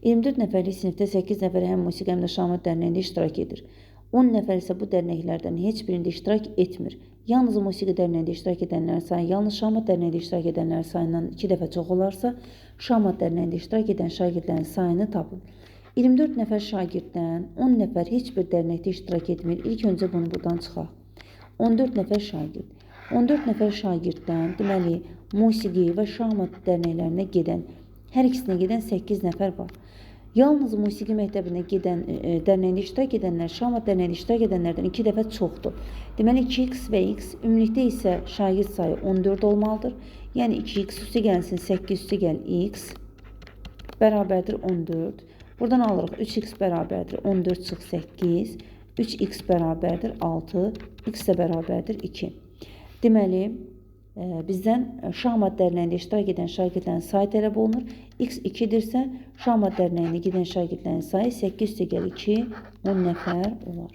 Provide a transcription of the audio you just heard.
24 nəfərlik sinifdə 8 nəfər həm musiqi, həm də şahmat dərnəyində iştirak edir. 10 nəfər isə bu dərnəklərdən heç birində iştirak etmir. Yalnız musiqi dərnəyində iştirak edənlərin sayı yalnız şahmat dərnəyində iştirak edənlərin sayından 2 dəfə çox olarsa, şahmat dərnəyində iştirak edən şagirdlərin sayını tapın. 24 nəfər şagirddən 10 nəfər heç bir dərnəkdə iştirak etmir. İlk öncə bunu buradan çıxaq. 14 nəfər şagird. 14 nəfər şagirddən, deməli, musiqi və şahmat dərnəklərinə gedən, hər ikisinə gedən 8 nəfər var. Yalnız musiqi məktəbinə gedən, dərnəyində iştirak edənlər, şahmat dərnəyində iştirak edənlərdən 2 dəfə çoxdur. Deməli, 2x və x, ümumilikdə isə şagird sayı 14 olmalıdır. Yəni, 2x üstə gəlsin, 8 üstə gəl x bərabərdir 14. Buradan alırıq 3x bərabərdir 14 çıx 8, 3x bərabərdir 6, x də bərabərdir 2. Deməli, bizdən şahmat dərnəyində iştirak edən şagirdlərin sayı tələb olunur. X 2-dirsə, şahmat dərnəyində gedən şagirdlərin sayı 8 üstə gəl 2, 10 nəfər olar.